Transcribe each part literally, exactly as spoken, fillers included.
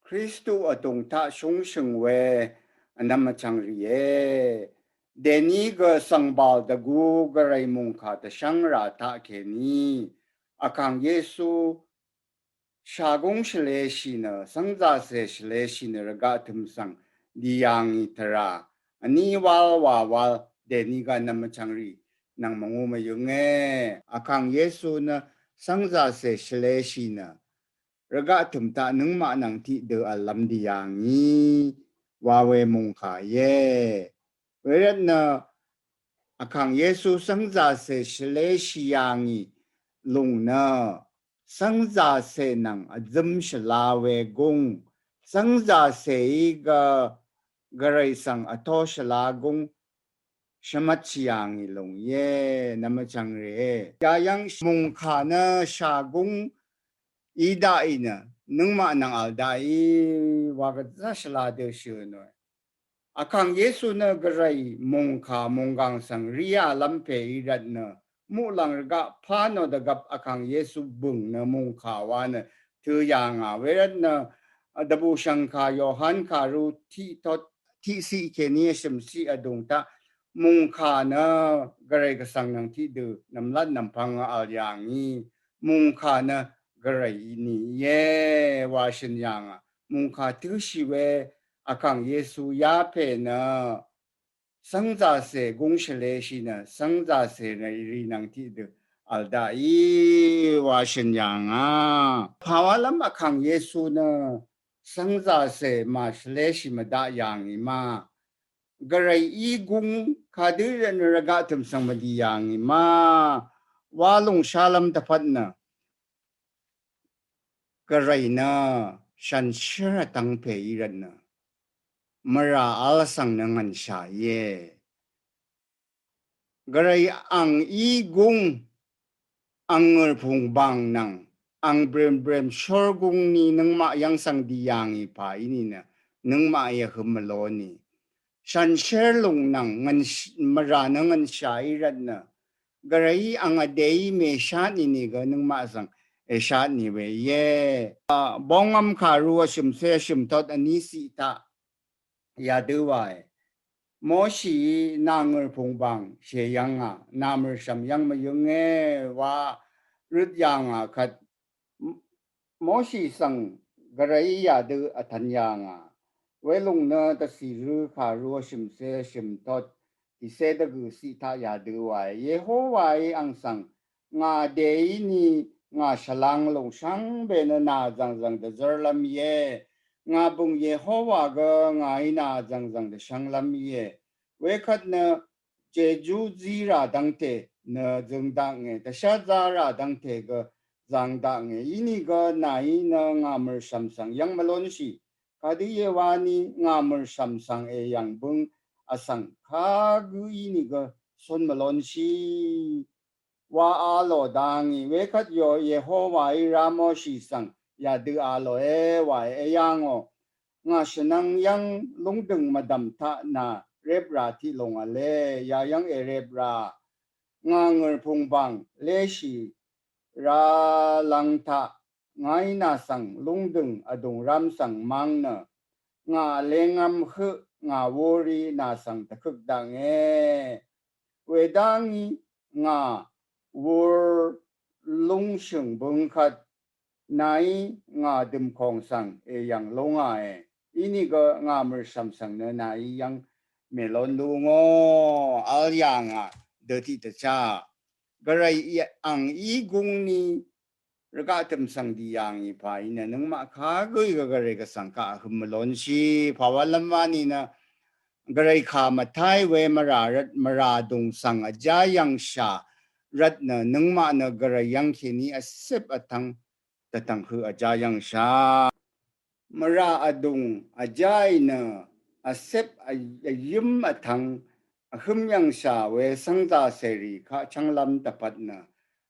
Kristu vtung taq shúngshø̀ng we vnvm vchvngrìe. Dèní gø svngbal dvgu gvray mùngkà dvshv́ng rà taq kèní Vkàng Yesu shàgúng shvleshì nø, sv́ngzàcè shvleshì nø rvgaq tø̀m svng dì yà ngì tvrà vní wál wàwál dèní gø vnvm vchvngrì nvng mvngú mvyǿnge. Vkàng Yesu nø sv́ngzàcè shvleshì nø rvgaq tø̀m taq nøngmaq nvng tiqdø vllv́m dì yà ngì wa we mùngkà íe. Wervt nø Vkàng Yesu sv́ngzàcè shvleshì yà ngì lùng nø sv́ngzàcè nvng vzǿm shvla we gúng, sv́ngzàcèí gø gvray svng vtó shvla gúng shvmvtshì yà ngì lùng íe, nvm vchvngrìe. Yayv́ng mùngkà nø shàgúng í daqì nø nøngmaq nvng vl daqì wa gvzá shvla dø shø̀ nòe. Vkàng Yesu nø gvray mùngkà mùnggàng svng ríá lv́m pè í rvt nø muqlàng rvgaq pà nò dvgvp Vkàng Yesu bø̀ng nø mùngkà wa nø tø̄ yà ngà. Wervt nø dvbù shv̀ngkà Yohan kàru tiqtot tiqsiq kèní vshø̀msiq vdùng taq mùngkà nø gvray gvsvng nvng tiqdø nvmlat nvmpvng vl yà ngì. Mùngkà nø gvray í nì íe wa shø̀n yà ngà. Mùngkà tǿshì we Vkàng Yesu yapè nø sv́ngzàcè gúng shvleshì nø sv́ngzàcè nø rì nvng tiqdø vl daqì wa shø̀n yà ngà. Pàwálv́m Vkàng Yesu nø sv́ngzàcè mà shvleshì mvdaq yà ngì ma. Gvray í gúng kadø rvt nø rvgaq tø̀m svng mvdì yà ngì ma. Wa lùng shálv́m dvpvt nø gvray nø shànshér vtvng pè í rvt nø mvrà vl svng nø ngv̀nshà íe. Gvray ang í gúng ang ngø̀rpùng bàng nvng ang brèmbrèm shór gúng ní nøngmaq yv́ng svng dì yà ngì pà í nìnø nøngmaq í vhøm mvló nì. Shànshér lùng nvng ngv̀nsh- mvrà nø ngv̀nshà í rvt nø gvrayí ang vdèí mèshá nìnìgø nøngmaq svng èshá nì we íe. A, Bóngvm kàru vshø̀mcé vshø̀mtot vní ciq taq yadø wae. Moshií nà ngø̀rpùng bàng shèyv́ngà, nà mø̀rshv̀m yv́ng mvyǿnge wa røt yà ngà kvt Moshi svng gvrayí yadø vtvn yà ngà. Welùng nø dvcì rø kàru vshø̀mcé vshø̀mtot tìcé dvgø̀ ciq taq yadø wae. Yehowaí ang svng ngà dèí ni ngà shvlang lùng shvngbe nø nà zv̀ngzv̀ng dvzv́rlv́m íe. Ngà bø̀ng Yehowa gø ngàí nà zv̀ngzv̀ng dvshv́nglv́m íe. Wekvt nø jejú zí rà dv́ngte nø zøng daknge, dvshá zá rà dv́ngte gø zang daknge. Inìgø nàí nø ngà mø̀rshv̀m svng yv́ng mvlónshì. Kadø íe wani ngà mø̀rshv̀m svng èyv̀ng bǿng vsvng kagǿ inìgø cún mvlónshì wa a lò dá ngì. Wekvt yo Yehowaí rá Moshi svng yadø a lòe wae, èyá ngò. Ngà shvnvng yv́ng lúngdø̀ng mvdv̀m taq nà reprà tiq lùng vle, yayv́ng èrepra. Ngà ngø̀rpùng bàng léshì rá lvng taq ngàí nà svng lúngdø̀ng vdùng rám svng mv́ng nø ngà vlengvm høq ngà wúrí nà svng dvkøk daknge. Wedá ngí ngà wur lúngshø̀ng bøng kvt nàí ngà dø̀mkòng svng èyv̀ng lúngàe. Inìgø ngà mø̀rshv̀m svng nø nàí yv́ng mèlón lú ngò vl yà ngà dø tiq dvchá. Gvray ang í gúng ni rvgaq tø̀m svng dì yà ngì pà í nø nøngmaq kagǿí gø gvray gvsvng kaq vhøm mvlónshì. Pàwálv́m wani nø gvray kà mvtáì we mvrà rvt mvrà vdùng svng vjá yv̀ngshà rvt nø nøngmaq nø gvray yv́ng kèní vcep vtvng dvtvng høq vjá yv̀ngshà. Mvrà vdùng vjáì nø vcep vyǿm vtvng vhǿm yv̀ngshà we cv́ngzà cèrì kaq chv́nglv́m dvpvt nø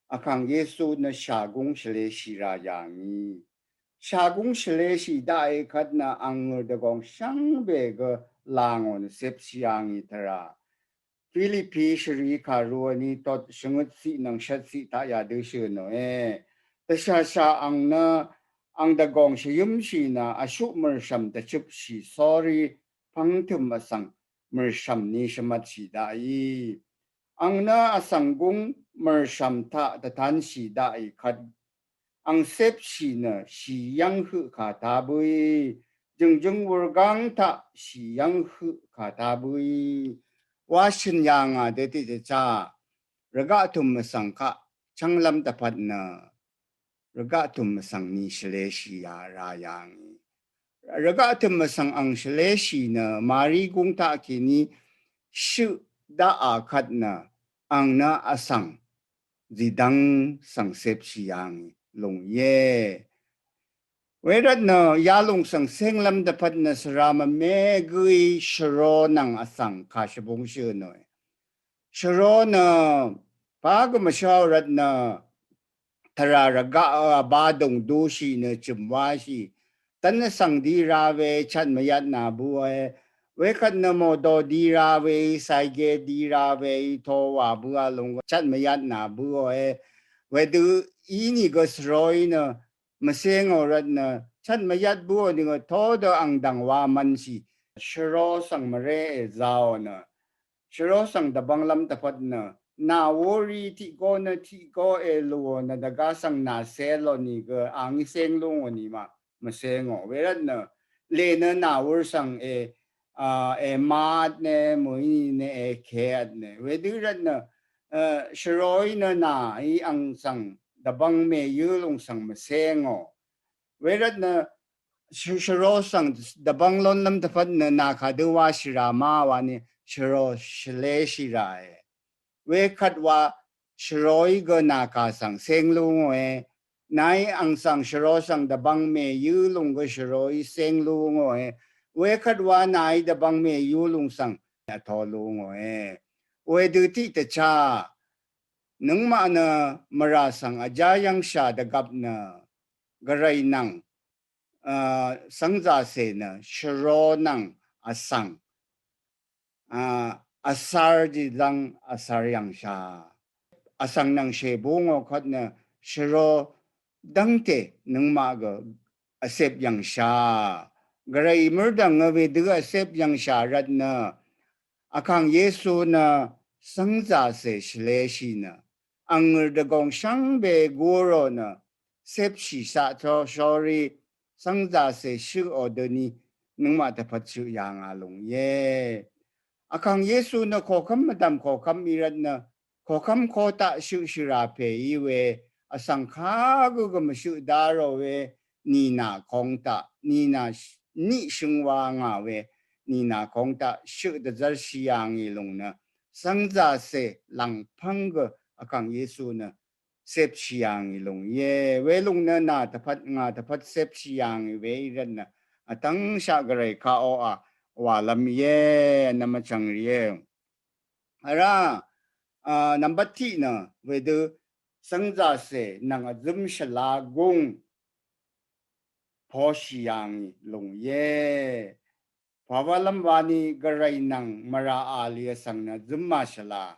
Vkàng Yesu nø shàgúng shvleshì rà yà ngì. Shàgúng shvleshì daqì kvt nø ang ngø̀r dvgòng shvngbe gø là ngò nø cepshì yà ngì tvrà. Pilipi shvrì kàru vní tot shvngøt ciq nvng shvt ciq taq yadø shø̀ nòe. Dvshàshà ang nø Ang dvgòng shvyǿmshì nø vshuq mø̀rshv̀m dvchøpshì sórí pvngtø̀m vsvng mø̀rshv̀m ni shvmvtshì daqì. Ang nø vsvng gúng mø̀rshv̀m taq dvtanshì daqì kvt ang cépshì nø shì yv́ng høq kà ta bǿí, jø̀ngjøng wurgáng taq shì yv́ng høq kà ta bǿí. Wa shø̀n yà ngà dø tiqdvchá rvgaq tø̀m vsvng kaq chv́nglv́m dvpvt nø rvgaq tø̀m vsvng ni shvleshì yà rà yà ngì. Rvgaq tø̀m vsvng ang shvleshì nø Mari gúng taq kèní shøq daqà kvt nø ang nø vsvng zìdv́ng svng cépshì yà ngì lùng íe. Wervt nø yalùng svng cénglv́m dvpvt nø svra mvme gǿí shvró nvng vsvng kà shvbúng shø̀ nòe. Shvró nø pà gø mvsháò rvt nø tvrà rvgaq vbá dùng dúshì nø chø̀m wáshì. Dv́n vsvng dí rá we chvt mvyvt nà bǿòe. Wekvt nø mòdò dí rá we, saige dí rá we, towà bǿà lúng chvt mvyvt nà bǿòe. Wedø ínìgø shvróí nø mvcé ngò rvt nø chvt mvyvt bǿò nìgø tó dø ang dv̀ng wa mvnshì. Shvró svng mvré èzaò nø shvró svng dvbvnglv́m dvpvt nø nà wúrí tiq gó nø tiq gó èlùò nø dvgá svng nà cé lò nìgø ang í céng lú ngò nìma mvcé ngò. Wervt nø lè nø nà wúr svng è, a, èmá vtne, mø̀í nìne èke vtne. Wedø rvt nø, e, shvróí nø nàí ang svng dvbvng mèyǿ lùng svng mvcé ngò. Wervt nø shv-, shvró svng dvbvng lónlv́m dvpvt nø nà kadø wáshì rà má wani shvró shvléshì ràe. Wekvt wa shvróí gø nà kà svng céng lú ngòe. Nàí ang svng shvró svng dvbvng mèyǿ lùng gø shvróí céng lú ngòe. Wekvt wa nàí dvbvng mèyǿ lùng svng vto lú ngòe. Wedø tiqdvchá nøngmaq nø mvrà svng vjá yv́ngshà dvgvp nø gvray nvng, a, cv́ngzàcè nø shvró nvng vsvng, a, vsvr dì dv́ng vsvr yv̀ngshà. Vsvng nvng shèbú ngò kvt nø shvró dv́ngte nøngmaq gø vcep yv̀ngshà. Gvray mørdv̀ngø wedø vcep yv̀ngshà rvt nø Vkàng Yesu nø cv́ngzàcè shvleshì nø ang ngø̀r dvgòng shvngbe gurò nø cépshì shaq to shórí cv́ngzàcè shøqò døni nøngmaq dvpvt shøq yà ngà lùng íe. Vkàng Yesu nø koqkv́m mvdv̀m koqkv́m í rvt nø koqkv́m ko taq shøq shvrà pè í we vsvng kagø gø mvshøq darò we nìnà kong taq nìnà sh-, niq shøngwa ngà we nìnà kong taq shøq dvzv́rshì yà ngì lùng nø cv́ngzàcè lv̀ngpv́ng gø Vkàng Yesu nø cépshì yà ngì lùng íe. Welùng nø nà dvpvt ngà dvpvt cépshì yà ngì we í rvt nø vtv́ngshaq gvray kaq oqà wàlv́m íe. Nvm vchv̀ng rìe. Vrá, a, nvmbat tiq nø wedø cv́ngzàcè nvng vzǿm shvla gúng poshì yà ngì lùng íe. Pàwálv́m wani gvray nvng mvrà àlì vsvng nø zǿm màshvla.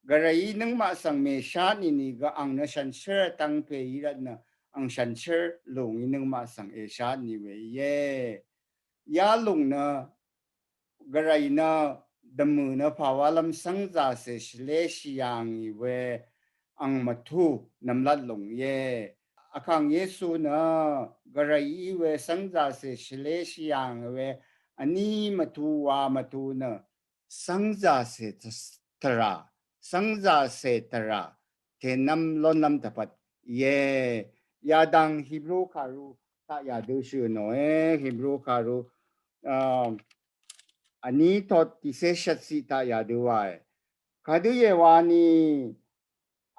Gvrayí nøngmaq svng mèshá nìnìgø ang nø shànshér vtvng pè í rvt nø ang shànshér lùng í nøngmaq svng èshá nì we íe. Yalùng nø gvray nø dvmø̀ nø pàwálv́m cv́ngzàcè shvléshì yà ngì we ang mvtú nvmlat lùng íe. Vkàng Yesu nø gvray í we cv́ngzàcè shvléshì yà ngì we vní mvtú wa mvtú nø cv́ngzàcè tvrà, cv́ngzàcè tvrà tènvm lónlv́m dvpvt íe. Yadvng Hebru kàru taq yàdø shø̀ nòe. Hebru kàru, a, vní tot tiqcé shvtciq taq yàdø wae. Kadø íe wani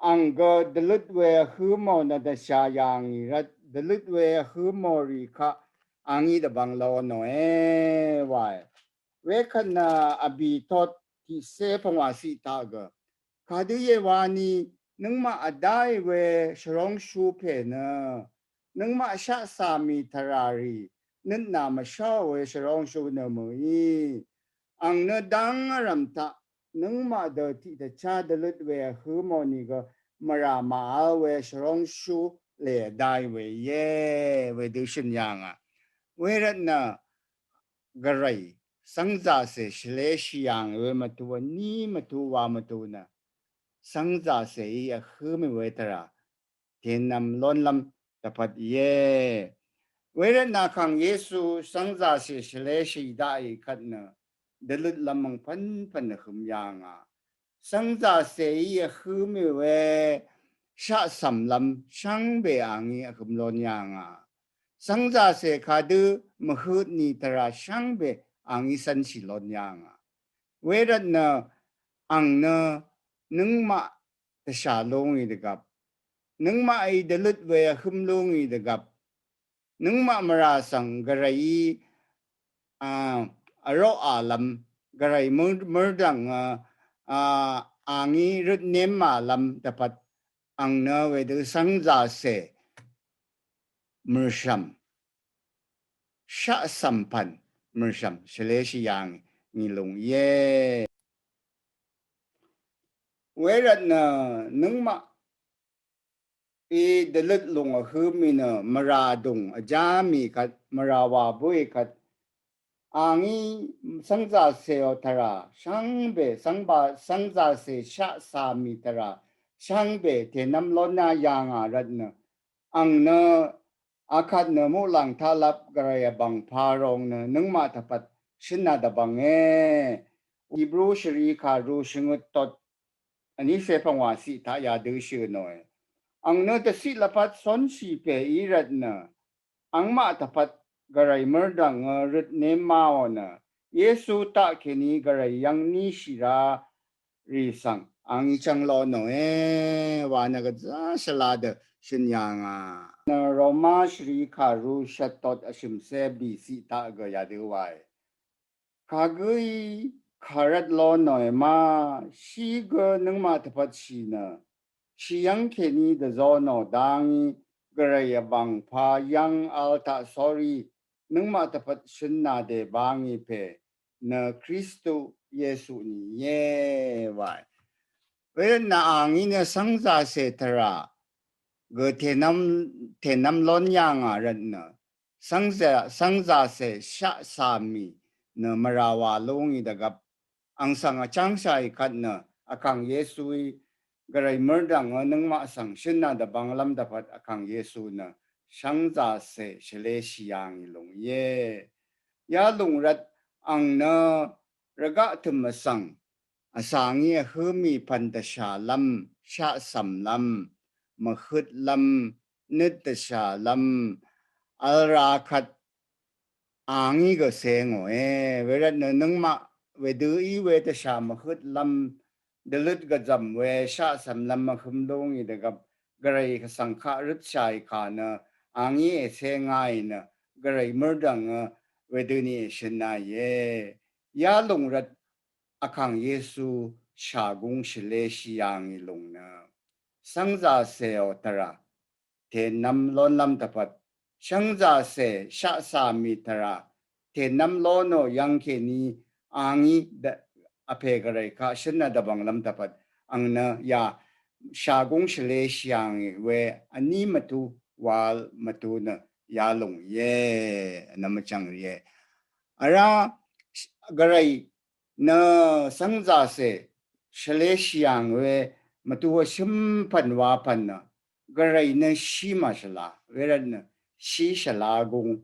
ang gø dvløt we vhǿ mò nø dvsha yà ngì rvt dvløt we vhǿ mò rì kaq ang í dvbvng lo nòe wae. Wekvt nø vbì tot tiqcé pvngwàciq taq gø kadø íe wani nøngmaq vdáì we shvróngshú pè nø nøngmaq shaqcà mì tvrà rì nøtnà mvsháò we shvróngshú nø mø̀í. Ang nø dáng vrv̀m taq nøngmaq dø tiqdvchá dvløt we vhǿ mò nìgø mvrà màvl we shvróngshú lè vdai we íe, wedø shø̀n yà ngà. Wervt nø gvray svngzàcè shvleshì yà ngì we mvtu vní mvtu wa mvtu nø svngzàcèí vhǿ mì we tvrà tènvm lónlv́m dvpvt íe. Wervt nø vkàng Yesu svngzàcè shvleshì daqì kvt nø dvløtlv́m mvngpvnpvn vhøm yà ngà. Svngzàcèí vhǿ mì we shaqcv̀mlv́m shvngbe a ngí vhøm lón yà ngà. Svngzàcè kadø mvhøt nì tvrà shvngbe a ngí cv́nshì lón yà ngà. Wervt nø ang nø nøngmaq dvshà lú ngì dvgvp, nøngmaqí dvløt we vhøm lú ngì dvgvp, nøngmaq mvrà svng gvrayí a, vroqàlv́m, gvray mør, mørdv̀ng a, a, a ngí røtnemàlv́m dvpvt ang nø wedø svngzàcè mø̀rshv̀m, shaqcv̀m pv̀n mø̀rshv̀m shvleshì yà ngì lúng íe. Wervt nø nøngmaq í dvløt lúng vhǿ mì nø mvrà vdùng vjá mì kvt, mvrà wà bǿì kvt, a ngí svngzàcèò tvrà shvngbe, svngba, svngzàcè shaqcà mì tvrà shvngbe tènvm lónà yà ngà rvt nø ang nø akvt nø muqlàng taqlap gvray vbàng pà rong nø nøngmaq dvpvt shø̀nà dvbvng e. Hibru shvrì kàru shvngøt tot vní cè pvngwà ciq taq yadø shø̀nòe. Ang nø dvciq lvpat cónshì pè í rvt nø angmaq dvpvt gvray mørdv̀ng røtnemàò nø Yesu taq kèní gvray yv̀ng níshì rá rì svng a ngí chv̀ng lónòe wa nø gvzà shvla dø shø̀n yà ngà. Nø Roma shvrì kàru shvtot vshø̀mcè bìciq taq gø yadø wae. Kagǿí kàrvt lónòe ma, shí gø nøngmaq dvpvt shì nø shì yv̀ng kèní dvzónò dá ngí gvray vbàng pà yv̀ng vl taq sórí nøngmaq dvpvt shø̀nà dèbá ngì pè nø Kristu Yesu nìe wae. Wervt nø a ngí nø svngzàcè tvrà gø tènvm, tènvm lón yà ngà rvt nø svngzà, svngzàcè shaqcà mì nø mvrà wà lú ngì dvgvp ang svng vchv́ngshàì kvt nø vkàng Yesuí gvray mørdv̀ng nøngmaq svng shø̀nà dvbvnglv́m dvpvt vkàng Yesu nø svngzàcè shvleshì yà ngì lúng íe. Yalùng rvt ang nø rvgaq tø̀m vsvng vsvng í vhǿ mì pv̀n dvshàlv́m, shaqcv̀mlv́m, mvhøtlv́m, nøt dvshàlv́m vl ra kvt a ngí gø cengòe. Wervt nø nøngmaq wedø í we dvshà mvhøtlv́m, dvløt gvzv̀m we shaqcv̀mlv́m vhøm lú ngì dvgvp gvray vsvng kaq røtshàì kà nø a ngí ècengàì nø gvray mørdv̀ng wedø nì èshø̀nàìe. Yalùng rvt vkàng Yesu shàgúng shvleshì yà ngì lúng nø svngzàcèò tvrà tènvm lónlv́m dvpvt, shvngzàcè shaqcà mì tvrà tènvm lónò yv̀ng kèní a ngí dv, vpè gvray kaq shø̀nà dvbvnglv́m dvpvt ang nø yà shàgúng shvleshì yà ngì we vní mvtu wal mvtu nø yalùng íe, vnvm vchv̀ng rìe. Vrá gvray nø svngzàcè shvleshì yà ngì we mvtu vshø̀m pv̀n wa pv̀n nø gvray nø shí màshvla, wervt nø shí shvla gúng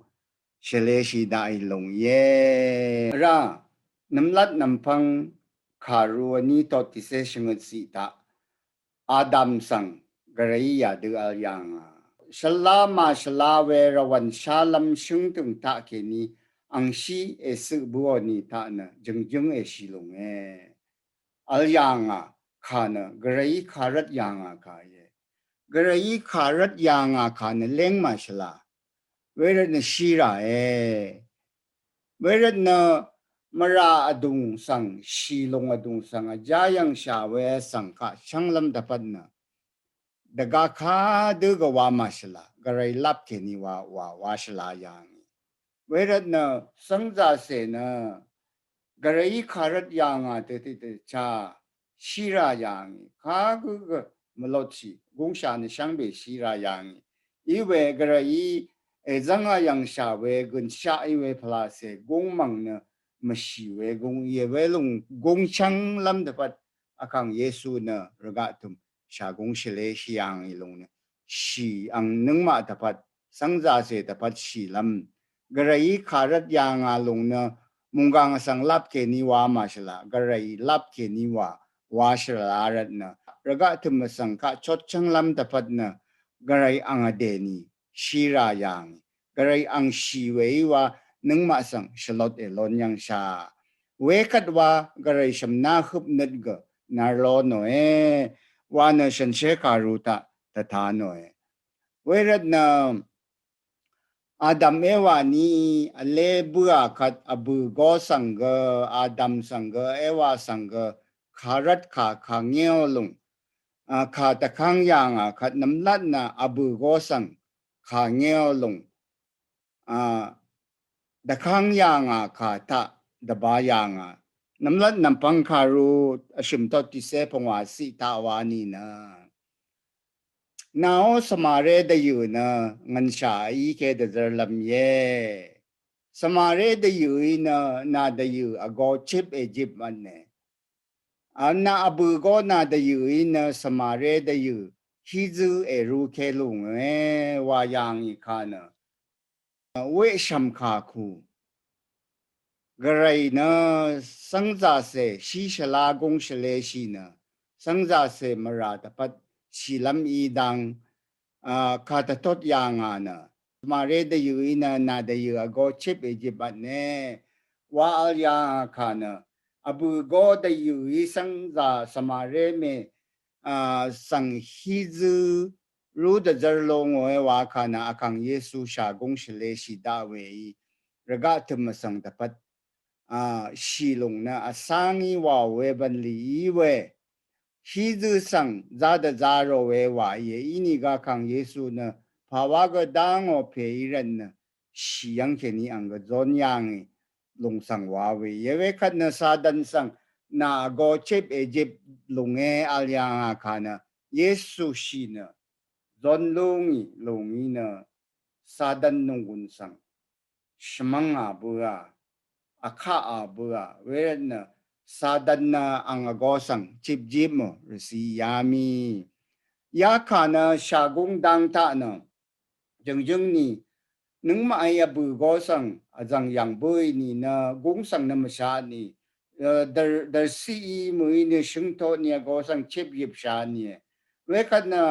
shvleshì daqì lúng íe. Vrá nvmlat nvmpvng kàru vní tot tiqcé shvngøt ciq taq Adam svng gvrayí yadø vl yà ngà. Shvla màshvla we rvwv̀n shálv́m shǿngdø̀ng taq kèní angshí ècøq bǿò nì taq nø jø̀ngjǿng èshì lúnge. Vl yà ngà kà nø gvrayí kàrvt yà ngà kà íe. Gvrayí kàrvt yà ngà kà nø léng màshvla. Wervt nø shí ràe. Wervt nø mvrà vdùng svng, shì lúng vdùng svng vjá yv̀ngshà we svng kaq shvnglv́m dvpvt nø dvgá kadø gø wa màshvla, gvray lap kèní wa, wa, wa shvla yà ngì. Wervt nø svngzàcè nø gvrayí kàrvt yà ngà dø tiqdvchá shí rà yà ngì. Kagǿ gø mvlotshì, gúngshà nø shvngbe shí rà yà ngì. Iwe gvray í èzv́ngá yv̀ngshà we gønshaq í we pvlacè gúng mv̀ng nø mvshì we gúng íe. Welùng gúng chv́nglv́m dvpvt Vkàng Yesu nø rvgaq tø̀m shàgúng shvleshì yàngì lùng nø shì ang nøngmaq dvpvt, sv́ngzàcè dvpvt shìlv́m. Gvray í kàrvt yàngà lùng nø mùnggàng vsvng lap kèní wa màshvla, gvray lap kèní wa, wa shvla rvt nø rvgaq tø̀m vsvng kaq chotchv́nglv́m dvpvt nø gvray ang vdèní shìrà yàngì. Gvray ang shì we í wa nøngmaq svng shvlot èlon yv̀ngshà. Wekvt wa gvray shvmna høp nøt gø narlo nòe wa nø shànshér kàru taq dvta nòe. Wervt nø Adam Ewa ní vlé bǿà kvt vbø̀ gó svng gø, Adam svng gø, Ewa svng gø, kàrvt kà kàngéò lùng, a, kà dvkv́ng yàngà kvt nvmlat nø vbø̀ gó svng kàngéò lùng, a, dvkv́ng yàngà kà taq dvba yàngà. Nvmlat nvmpvng kàru vshø̀m tot tiqsé pvngwà ciq taq wa nìnø. Nàó svmaré dvyø̀ nø ngv̀nshà í ke dvzv́rlv́m íe. Svmaré dvyø̀ í nø nà dvyø̀ vgō chip èjip vtne. A nà vbø̀ gó nà dvyø̀ í nø svmaré dvyø̀ hízø èrú ke lùngø wa yàngì kà nø. Weqshv̀m kà kù. Gvray nø sv́ngzàcè shí shvlá gúng shvleshì nø sv́ngzàcè mvrà dvpvt shìlv́m í dang, a, kà dvtot yàngà nø. Svmaré dvyø̀ í nø nà dvyø̀ vgō chip èjip vtne. Wa vl yàngà kà nø. Vbø̀ gó dvyø̀ í sv́ngzà svmaré mè, a, svng hízø rú dvzv́r lo ngòe wa kà nø Vkàng Yesu shàgúng shvleshì daq we í. Rvgaq tø̀m vsvng dvpvt, a, shì lùng nø vsvng í wàò we bv̀nlì í we. Hízø svng zá dvzá rò we wà íe. Inìgø Vkàng Yesu nø pàwá gø dá ngò pè í rvt nø shì yv́ng kèní ang gø zón yàngì lùng svng wa we íe. Wekvt nø Satan svng nà vgō chip èjip lùngé vl yàngà kà nø Yesu shì nø zón lúngì lùngí nø Satan nònggùn svng shvmv́ngà bǿà, vkaqà bǿà, wervt nø Satan nø ang vgō svng chipjip mò rvci yá mì. Yakà nø shàgúng dang taq nø jø̀ngjǿng ni nøngmaqí vbø̀ gó svng vzv̀ng yv̀ng bǿì nìnø gúng svng nø mvsha ni, dvr, dvrciq í mø̀í nø shøngtoq ni vgó svng chip yipsha nìe. Wekvt nø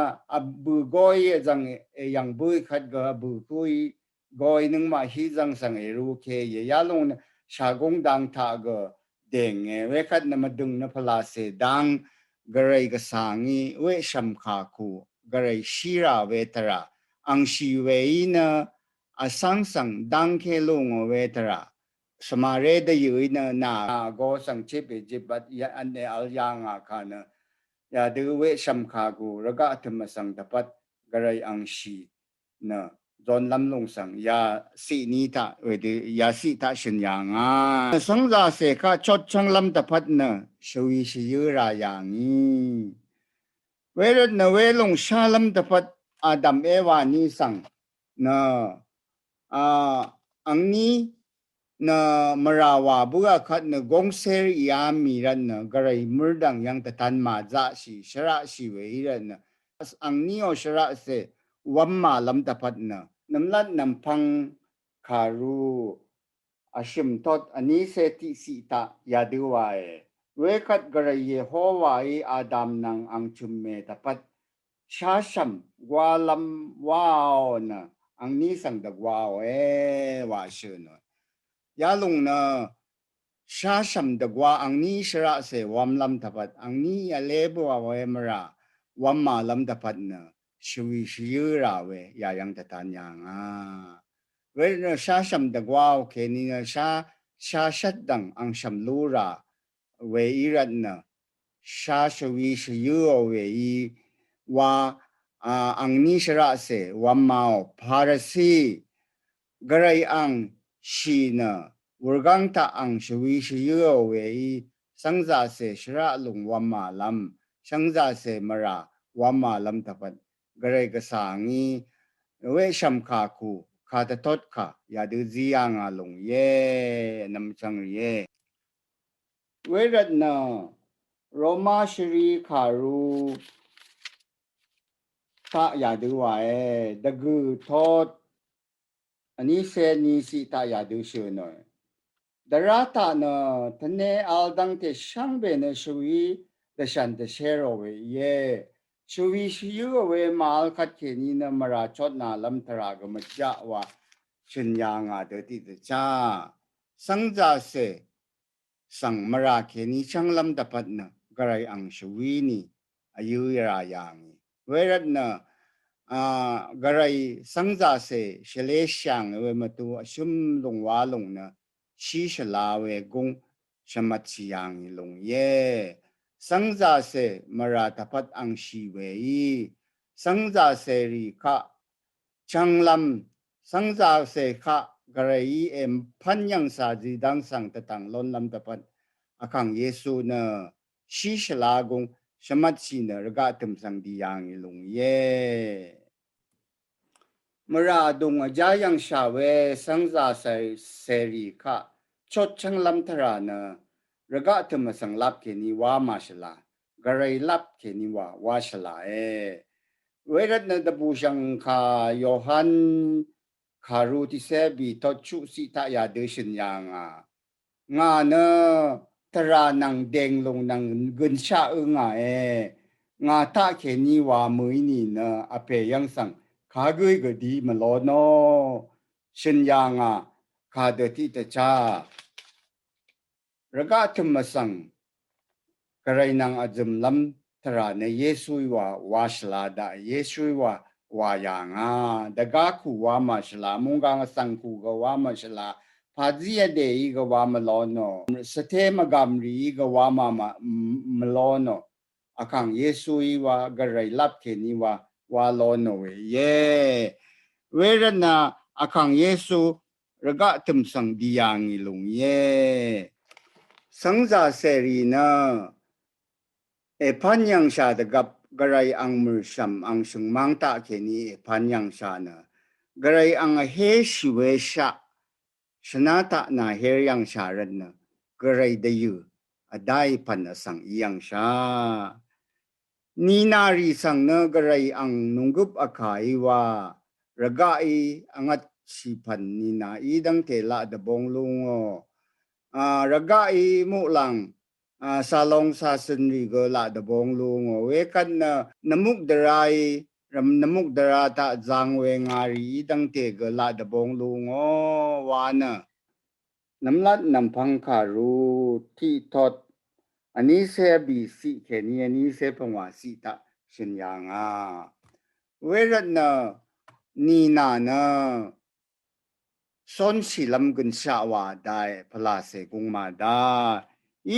vbø̀ góí vzv̀ng èyv̀ng bǿì kvt gø vbø̀ kúí góí nøngmaq hí zv̀ng svng èrú ke íe. Yalòng nø shàgúng dang taq gø dènge. Wekvt nø mvdø̀ng nø pvlacè dang gvray gvsvng í weqshv̀m kà kù gvray shí rà we tvrà ang shì we í nø vsvng svng dang ke lùngò we tvrà svmaré dvyø̀ í nø nà vgō svng chip èjip vtne vl yàngà kà nø yadø weqshv̀m kà kù rvgaq tø̀m vsvng dvpvt gvray ang shì nø zónlv́m lùng svng yaciq ní taq wedø yaciq taq shø̀n yàngà. Sv́ngzàcè kaq chotchv́nglv́m dvpvt nø shvwi shvyǿ rà yàngì. Wervt nø welùng shálv́m dvpvt Adam Ewa ní svng nø, a, angní nø mvrà wà bǿà kvt nø góngsér ìá mì rvt nø gvray mørdv̀ng yv́ng dvtan màzaqshì shvraqshì we í rvt nø angníò shvraqcè wv́m màlv́m dvpvt nø nvmlat nvmpvng kàru vshø̀m tot vnícé tiqciq taq yadø wae. Wekvt gvray Yehowaí Adam nvng ang chø̀mmè dvpvt sháshv̀m gwálv́m wáò nø angní svng dvgwáòe wa shø̀nò. Yalòng nø sháshv̀m dvgwá angní shvraqcè wv́mlv́m dvpvt angní vlé bǿà we mvrà wv́m màlv́m dvpvt nø shvwi shvyǿ rà we yayv́ng dvtan yàngà. Wervt nø sháshv̀m dvgwáò kèní nø shá, sháshvt dv̀ng ang shv̀m lú rà we í rvt nø shá shvwi shvyǿò we í wa, a, angní shvraqcè wv́m màò Pharisi gvray ang shì nø wurgáng taq ang shvwi shvyǿò we í sv́ngzàcè shvraq lùng wv́m màlv́m, sv́ngzàcè mvrà wv́m màlv́m dvpvt gvray gvsvng í weqshv̀m kà kù, kà dvtot kà, yadø zí yà ngà lùng íe, nvmchvng rìe. Wervt nø, Roma shvri kàru taq yadø wàe, dvgø̀ tot, vní cé ní ciq taq yadø shø̀ nòe. Dvrá taq nø tvne vl dv́ngte shvngbe nø shvwi dvshv̀n dvshér ò we íe. Shvwi shvyǿ ò we màvl kvt kèní nø mvrà chotnalv́m tvrà gø mvjaq wa shø̀n yà ngà dø tiqdvchá. Cv́ngzàcè svng mvrà kèní chv́nglv́m dvpvt nø gvray ang shvwi ni vyǿ rà yà ngì. Wervt nø, a, gvray cv́ngzàcè shvlé shà ngì we mvtu vshǿm lùng wa lùng nø shí shvla we gúng shvmvtshì yà ngì lùng íe. Cv́ngzàcè mvrà dvpvt ang shì we í. Cv́ngzàcè rì kaq chvnglv́m, cv́ngzàcè kaq gvray í èmpv́n yv̀ngshà zìdv́ng svng dvtv̀ng lónlv́m dvpvt Vkàng Yesu nø shí shvla gúng shvmvtshì nø rvgaq tø̀m svng dì yà ngì lùng íe. Mvrà vdùng vjá yv̀ngshà we cv́ngzàcè rì kaq chot chv́nglv́m tvrà nø rvgaq tø̀m vsvng lap kèní wa màshvla, gvray lap kèní wa wa shvlae. Wervt nø dvbùshv̀ngkà Yohan kàru tiqcé bì tot chuq ciq taq yadø shø̀n yà ngà. Ngà nø tvrà nvng dènglùng nvng gønshaq ø ngàe. Ngà taq kèní wa mø̀í nìnø vpè yv́ng svng kagǿí gø di mvlónò. Shø̀n yà ngà kà dø tiqdvchá. Rvgaq tø̀m vsvng gvray nvng vzø̀mlv́m tvrà nø Yesuí wa wa shvla daq Yesuí wa wa yà ngà. Dvgá kù wa màshvla, munggang vsvng kù gø wa màshvla, pàzí vdèí gø wa mvlónò, svté mvgàm rìí gø wa màmà mvlónò. Vkàng Yesuí wa gvray lap kèní wa wa lónò we íe. Wervt nø Vkàng Yesu rvgaq tø̀m svng dì yà ngì lùng íe. Cv́ngzàcè rì nø èpv́n yv̀ngshà dvgvp gvray ang mø̀rshv̀m ang shø̀ngmv́ng taq kèní èpv́n yv̀ngshà nø gvray ang vhéshì we shaq shvná taq nàhér yv̀ngshà rvt nø gvray dvyø̀ vdáì pv̀n vsvng í yv̀ngshà. Nìnà rì svng nø gvray ang nunggøp vkàí wa rvgaqí vngvtshì pv̀n nìnàí dv́ngte laq dvbong lú ngò. A, rvgaqí muqlàng, a, salong sasøn rì gø laq dvbong lú ngò. Wekvt nø nvmuk dvraí rvm nvmuk dvra taq zang we ngà rìí dv́ngte gø laq dvbong lú ngò wa nø. Nvmlat nvmpvng kàru tiqtot vnícé vbì ciq kèní vnícé pvngwà ciq taq shø̀n yà ngà. Wervt nø nìnà nø cónshìlv́m gønshaq wà dae pvlàcè gúng màdá.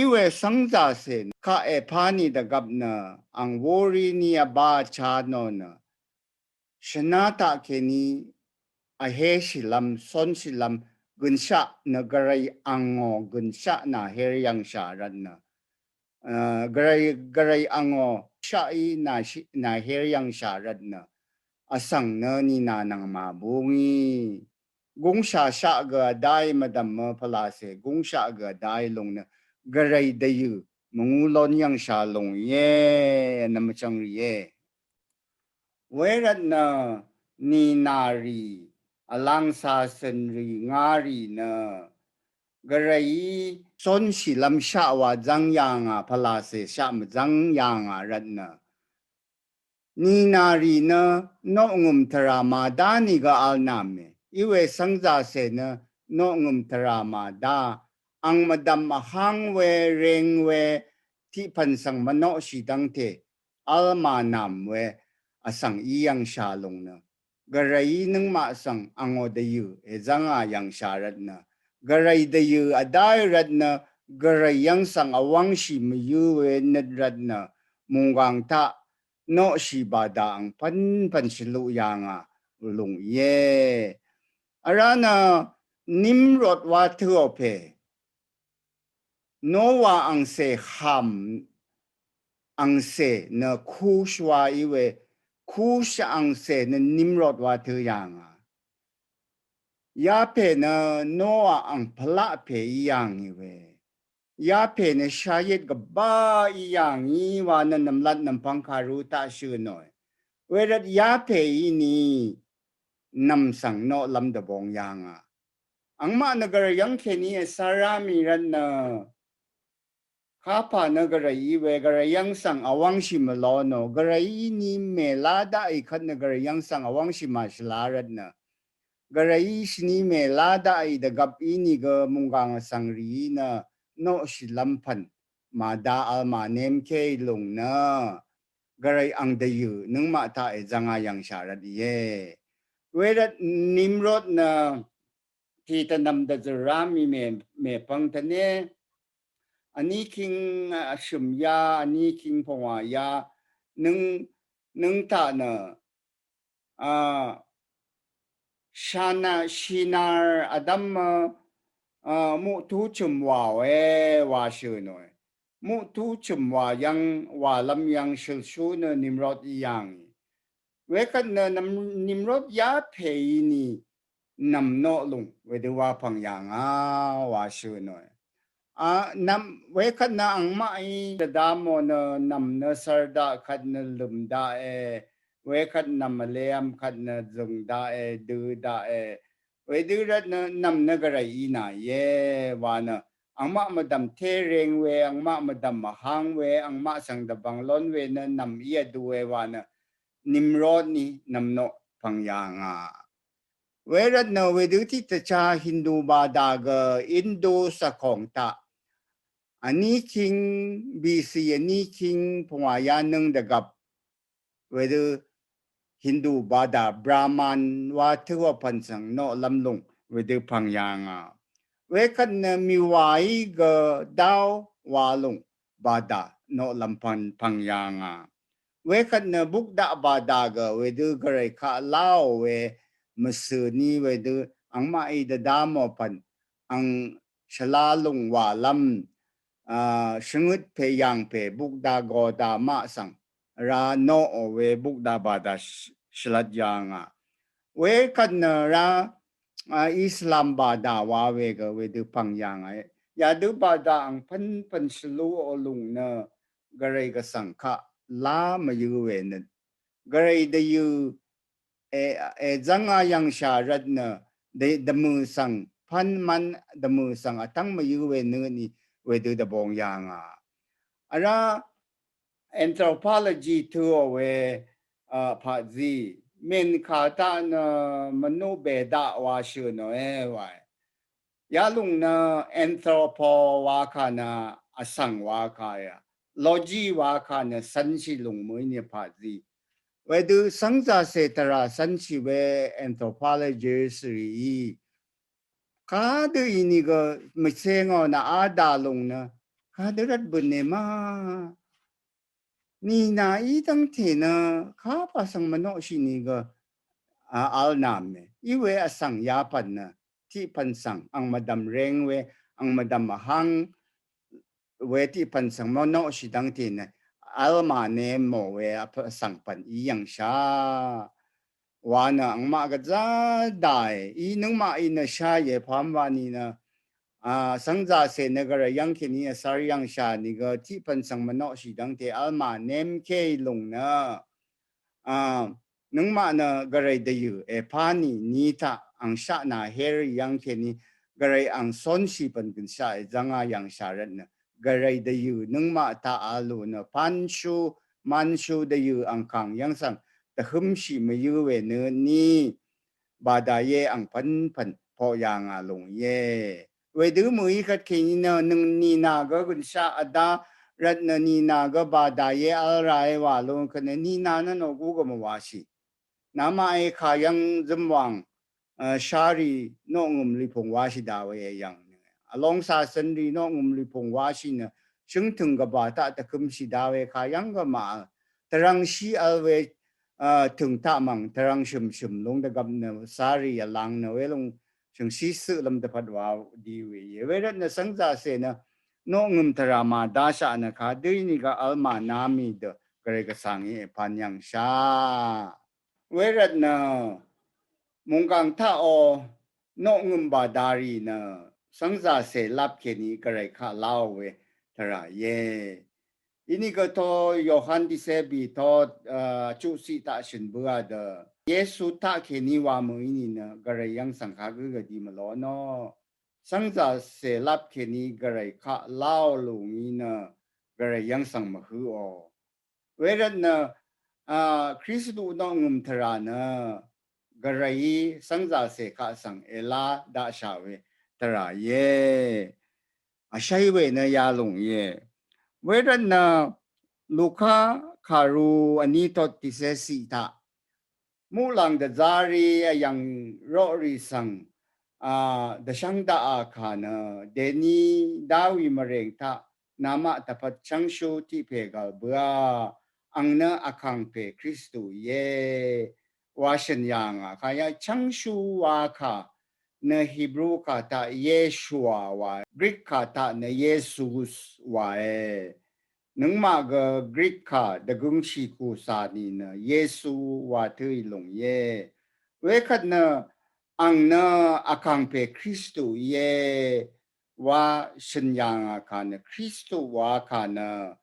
Iwe cv́ngzàcè kaq èpá ni dvgvp nø ang wórí ni vbá vchá nò nø shvná taq kèní vhéshìlv́m, cónshìlv́m, gønshaq nø gvray angò gønshaq nàhér yv̀ngshà rvt nø. A, gvray, gvray angò shaqí nàshì, nàhér yv̀ngshà rvt nø. Vsvng nø nìnà nvng màbú ngì. Gúngshà shaq gø vdáì mvdv̀mø pvlàcè gúngshaq gø vdáì lùng nø. Gvray dvyø̀ mvngú lón yv̀ngshà lùng íe, nvmvchvng rìe. Wervt nø nìnà rì, vlang sasøn rì, ngà rì nø gvrayí cónshìlv́m shaq wa zv́ng yà ngà, pvlàcè shaq mvzv́ng yà ngà rvt nø. Nìnà rì nø noqngø̀m tvrà màdá nìgø vl nà mè. Iwe cv́ngzàcè nø noqngø̀m tvrà màdá. Ang mvdv̀m vháng we, reng we, tiqpv̀n svng mvnoqshì dv́ngte vl mànàm we vsvng í yv̀ngshà lùng nø. Gvrayí nøngmaq svng angò dvyø̀ èzv́ngà yv̀ngshà rvt nø. Gvray dvyø̀ vdáì rvt nø, gvray yv́ng svng vwv́ngshì mvyǿ we nøt rvt nø, mùnggàng taq noqshì bàdà ang pv́npv̀n shvluq yà ngà lùng íe. Vrá nø Nimrod wa tøò pè. Nowa angcè hàm angcè nø Kush wa í we, Kush angcè nø Nimrod wa tø yàngà. Yapè nø Noa ang pvlaq pè í yàngì we. Yapè nø shayet gvbá í yàngì wa nø nvmlat nvmpvng kàru taq shø̀ nòe. Wervt yapè í ni nvm svng noq lvm dvbong yàngà. Angmaq nø gvray yv́ng kèní èsvra mì rvt nø kapà nø gvray í we gvray yv́ng svng vwv́ngshì mvlonò gvray í ni mèlá daqì kvt nø gvray yv́ng svng vwv́ngshì màshvla rvt nø gvray í shvni mèlá daqì dvgvp í ni gø mùnggàng vsvng rì í nø noqshì lvm pvn màda vl mànem kèí lùng nø gvray ang dvyø̀ nøngmaq taq èzvngà yv̀ngshà rvt íe. Wervt Nimrod nø tì tvnvm dvzø̀rá mì mè mèpvng tvne vní king vshø̀m ya vní king pvngwà ya nøng nøng taq nø a shana shinar vdvm a muqtu chø̀m wàòe wa shø̀ nòe. Muqtu chø̀m wà yv́ng wàlv́m yv́ng shølshú nø Nimrod í yàngì. Wekvt nø nvm Nimrod yapè í ni nvm noq lùng wedø wa pvng yàngà wa shø̀ nòe. A nvm wekvt nø angmaq í dvdamò nø nvm nø sar daq kvt nø lø̀m daqe. Wekvt nvm vleam kvt nø zø̀ng daqe dø daqe. Wedø rvt nø nvm nø gvray í nàìe wa nø angmaq mvdvm té reng we angmaq mvdvm mvhang we angmaq svng dvbvng lon we nø nvm í vdu we wa nø Nimrod ni nvm noq pvng yàngà. Wervt nø wedø tiq tvcha Hindu bada gø Indu svkong taq vní king B C vní king pvngwà ya nøng dvgvp wedø Hindu bada Brahman wa tø wa pvn svng noq lvm lùng wedø pvng yàngà. Wekvt nø mìwà í gø dao wa lùng bada noq lvm pvn pvng yàngà. Wekvt nø bukdaq bada gø wedø gvray kaq laò we mvsø̀ ni wedø angmaq í dvdamò pvn ang shvla lùng wàlv́m a shvngøt pè yàng pè bukda goda maq svng ra noqò we bukda bada sh- shvlat yàngà. Wekvt nø ra a Islam bada wa we gø wedø pvng yàngà. Yadø bada ang pvnpvn shvluò lùng nø gvray gvsvng kaq la mvyø we nø gvray dvyø̀ e e zvngà yv̀ngshà rvt nø dv dvmø̀ svng pvn mvn dvmø̀ svng vtvng mvyø we nø ni wedø dvbong yàngà. Ara anthropology tøò we a paqzí mènkà taq nø mvnuq bèdaq wa shø̀ nòe wae. Yalùng nø anthropo wa kà nø vsvng wa kà ya. Logy wa kà nø cv̄nshì lùng mø̀í ni paqzí. Wedø svngzàcè tvrà cv̄nshì we anthropologist rìí kadø í ni gø mvcengò nø a dà lùng nø kadø rvt bø̀n e ma. Nìnà í dv́ngte nø kapà svng mvnoqshì ni gø a vl nà mè. Í we vsvng yapvn nø tiqpvn svng ang mvdv̀m reng we ang mvdv̀m vhang we tiqpvn svng mvnoqshì dv́ngte nø vl màne mò we vsvng pvn í yv̀ngshà. Wa nø angmaq gvzá dàe í nøngmaq í nø sháye pvm wa ni nø a svngzàcè nø gvray yv́ng kèní vsvr yv̀ngshà ni gø tiqpvn svng mvnoqshì dv́ngte vl mànem kèí lùng nø a nøngmaq nø gvray dvyø̀ èpá ni ni taq ang shaq nà her yv́ng kèní gvray ang sonshì pvn gønshaq èzvngà yv̀ngshà rvt nø gvray dvyø̀ nøngmaq taq a lù nø panshu manshu dvyø̀ angkàng yv́ng svng dvhømshì mvyø we nø ni bada ye ang pvnpvn poq yàngà lùng ye. Wedø mø̀í kvt kèní nø nøng nìnà gø gønshaq vdá rvt nø nìnà gø bada ye vl ra e wa lùng kvt nø nìnà nø noqgú gø mvwashì. Namaq e kà yv́ng zømwàng a sharì noqngø̀m lipùng washì da we e yv̀ng nø vlong sasvn rì noqngø̀m lipùng washì nø shøngtø̀ng gvbà taq dvkømshì da we kà yv́ng gø màvl. Tvrv̀ngshì vl we a tø̀ng taq mv̀ng tvrv̀ng shø̀mshø̀m lùng dvgvp nø sharì vlang nø welòng shø̀ngshì søq lv́m dvpvt wa di we ye. Wervt nø svngzàcè nø noqngø̀m tvrà màdashaq nø kadø í ni gø vl màna mì dø Gvray gvsvng í èpvn yv̀ngshà. Wervt nø mùnggàng taq o noq ngø̀mbà darì nø svngzàcè lap kèní Gvray kaq láò we tvrà íe. Inìgø to Yohan tiqsè bì to, a, chuqsiq taq shø̀n bǿà dø Yesu taq kèní wa mø̀í nìnø Gvray yv́ng svng kagǿ gø di mvlonò. Svngzàcè lap kèní Gvray kaq láò lùngí nø Gvray yv́ng svng mvhø̄ò. Wervt nø, a, Kristu noq ngø̀m tvrà nø Gvrayí svngzàcè kaq svng èlá daqshà we tvrà íe. Vshéí we nø yalùng íe. Wervt nø Luka kàru vní tot tiqsè siq taq muqlàng dvzá rí vyv̀ng roqrì svng, a, dvshv́ng daqà kà nø dèní Dawi mvrèng taq namaq dvpvt chv́ngshú tiq pè gv̀l bǿà ang nø vkàngpè Kristu íe wa shø̀n yà ngà kà yà chv́ngshú wa kà nø Hebru kà taq Yeshua wa, Greek kà taq nø Yesus wa e. Nøngmaq gø Greek kà dvgøngshì kù cà nìnø Yesu wa tø̄ í lùng íe. Wekvt nø ang nø vkàngpè Kristu íe wa shø̀n yà ngà kà nø Kristu wa kà nø,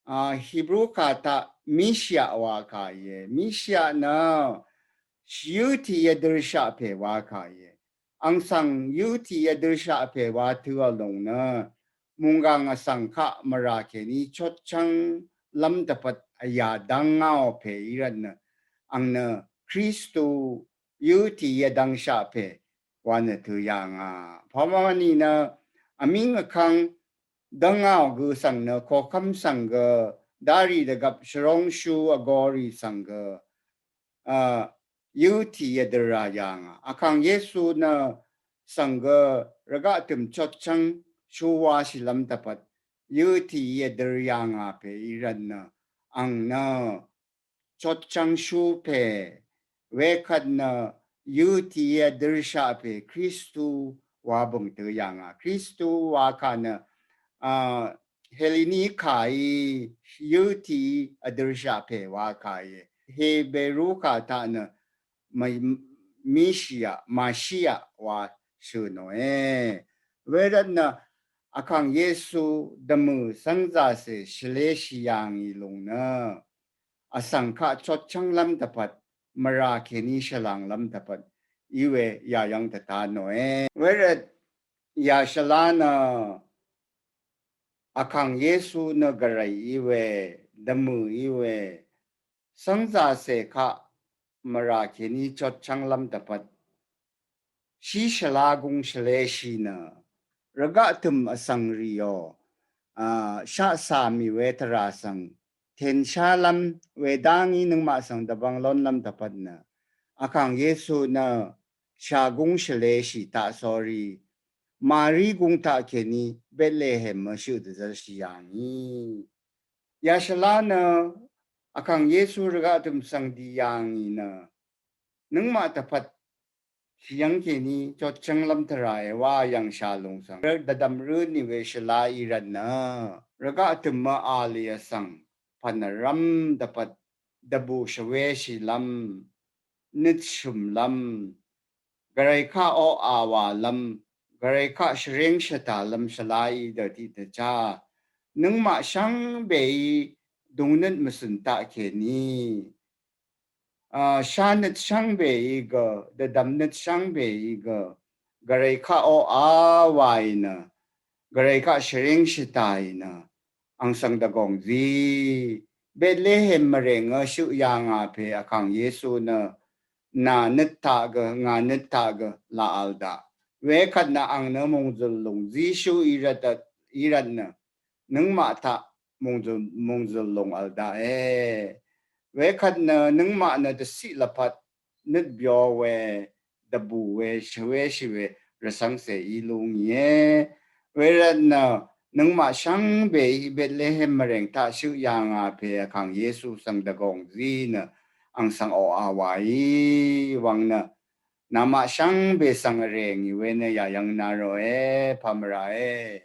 a, Hebru kà taq Mishia wa kà íe. Mishia nø yøtì yadørshaq pè wa kà íe. Ang svng yøtì yadørshaq pè wa tø̄ vlùng nø mùnggàng vsvng kaq mvrà kèní chotchv́ng lv́m dvpvt vyà dv́ngngàò pè í rvt nø ang nø Kristu yøtì yadv́ngshaq pè wa nø tø̄ yà ngà. Pàwá nìnø vmíng vkvng dv́ngngàò gø svng nø koqkv́m svng gø darì dvgvp shvrongshú vgorì svng gø, a, yøtì yadør rà yà ngà. Vkàng Yesu nø svng gø rvgaq tø̀m chotchv́ng shú wáshì lv́m dvpvt yøtì yadør yà ngà pè í rvt nø ang nø chotchv́ng shú pè wekvt nø yøtì yadørshaq pè Kristu wa bø̀ng tø̄ yà ngà. Kristu wa kà nø, a, Helini kàí yøtì yadørshaq pè wa kà íe. Heberu kà taq nø ma-, Mishia, Mashia wa shø̀nòe. Wervt nø vkàng Yesu dvmø̀ svngzàcè shvleshì yà ngì lùng nø vsvng kaq chotchv́ng lv́m dvpvt mvrà kèní shvlàng lv́m dvpvt í we yà yv́ng dvta nòe. Wervt yà shvlá nø vkàng Yesu nø Gvray í we, dvmø̀ í we, svngzàcè kaq mvrà kèní chotchv́ng lv́m dvpvt shí shvlá gúng shvleshì nø rvgaq tø̀m vsvng rìò, a, shaqcà mì we tvrà svng tènshá lv́m wedá ngí nøngmaq svng dvbvng lón lv́m dvpvt nø vkàng Yesu nø shàgúng shvleshì taq sórí Mari gúng taq kèní Betlehem mø shøq dvzv́rshì yà ngì. Yà shvlá nø vkàng Yesu rvgaq tø̀m svng dì yà ngì nø nøngmaq dvpvt shì yv́ng kèní chotchv́ng lv́m tvrà èwá yv̀ngshà lùng svng dvdv̀m rǿ nì we shvlá í rvt nø rvgaq tø̀m mø a lì vsvng pv̀n vrv́m dvpvt dvbù shvwéshì lv́m, nøt shø̀m lv́m, Gvray kaq oqà wà lv́m, Gvray kaq shvréng shvtà lv́m shvlá í dø tiqdvchá nøngmaq shvngbeí dùngnøt mvcø̀n taq kèní, a, shánøt shvngbeí gø, dvdv̀mnøt shvngbeí gø Gvray kaq oqà wàì nø Gvray kaq shvréng shvtàì nø ang svng dvgòng zí Betlehem mvrèngø shøq yà ngà pè vkàng Yesu nø nà nøt taq gø, ngà nøt taq gø laq vl daq. Wekvt nø ang nø mòngzø̀l lùng zí shøq í rvt, í rvt nø nøngmaq taq mòngzø̀l, mòngzø̀l lùng vl daqe. Wekvt nø nøngmaq nø dvciq lvpat nøt byo we, dvbù we, shvwéshì we rvcv́ngcè í lú ngìe. Wervt nø nøngmaq shvngbeí Betlehem mvrèng taq shøq yà ngà pè vkàng Yesu svng dvgòng zí nø ang svng oqà wàí wvng nø namaq shvngbe svng vrè ngì we nø yà yv̀ng na ròe, pà mvràe.